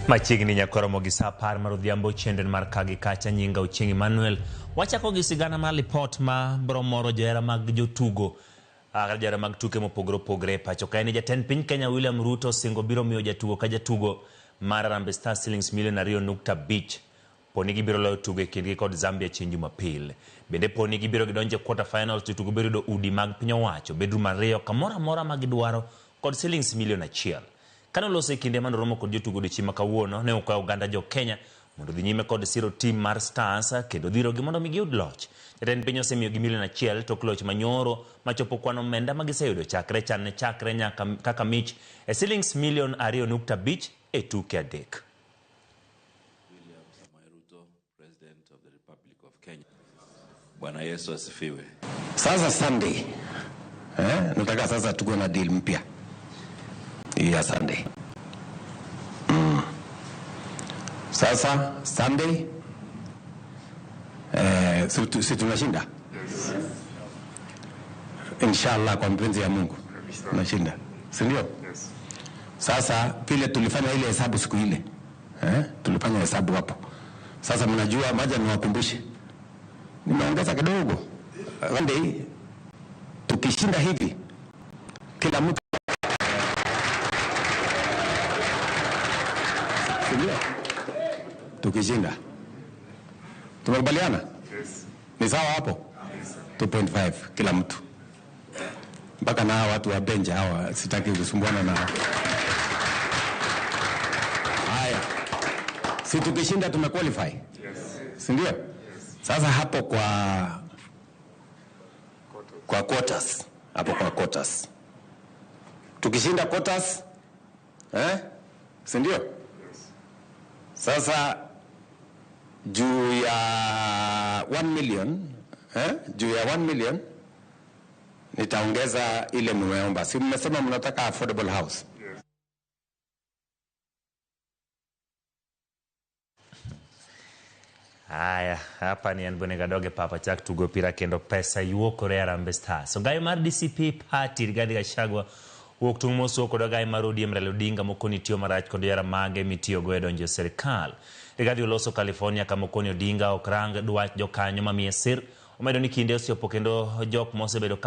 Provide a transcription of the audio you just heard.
Machiegni nyakoromo gi saa apar mar odhiambo chenro mar ka gi kacha nyinga Ochieng Emmanuel. Wachako gi sigana mar lipot ma bro moro johera mag jotugo kata johera mag tuke mopogore opogore e pacho ka. En ni jatend piny Kenya William Ruto osingo biro miyo jatugo ka jatugo mar Harambee Stars silings milion 2.5 poni gibiro loyo tugo e kindgi kod Zambia chieng' Jumapil. Bende poni gibiro gidonjo e quarter finals jotugo biro yudo udi mag piny owacho, bedroom ariyo kamoro amora ma gidwaro kod silings milion achiel. Kane oloso e kinde mane oromo kod jotugo odiochieng' ma kawuono, ne okwayo oganda jo Kenya mondo odhi nyime kod siro tim mar Stars kendo dhirogi mondo mi giyud loch. Jatend piny osemiyogi milion achiel tok loch manyoro machopo kwan omenda ma giseyudo chakre chan ne chakre nyaka kaka mich e silings milion 2.5 e tuke adek. William Samoei Ruto, President of the Republic of Kenya. Bwana Yesu asifiwe. Sasa Sunday eh, nataka sasa tuko na deal mpya ya Sunday mm. Sasa Sunday eh, si tunashinda inshallah, kwa mpenzi ya Mungu tunashinda, si ndio? Sasa vile tulifanya ile hesabu siku ile eh, tulifanya hesabu hapo. Sasa mnajua, maja niwakumbushe, nimeongeza kidogo. Sunday tukishinda hivi, kila mtu si ndio? Tukishinda tumekubaliana, ni sawa hapo 2.5 kila mtu, mpaka na hawa watu wa bench hawa, sitaki kusumbuana na haya. Si tukishinda tumequalify, si ndio? Sasa hapo kwa quarters, hapo kwa quarters tukishinda quarters eh, si ndio? Sasa juu ya 1 million eh, juu ya 1 million nitaongeza ile mmeomba, si mmesema mnataka affordable house? Haya, hapa ni an Bone Gadoge Papa chak tugo pira kendo pesa yuokore Harambee Stars. Ogayo mar DCP Party Rigathi Gachagua wuok tung' mosuo kod ogayo mar ODM Raila Odinga mokoni tiyo marach kod johera mage mitiyogo e donjo e sirkal. Rigathi oloso California kama okoni Odinga ok rang dwach jokanyo mamiye sir. Omedo ni kinde osechopo kendo jok mosebedo ka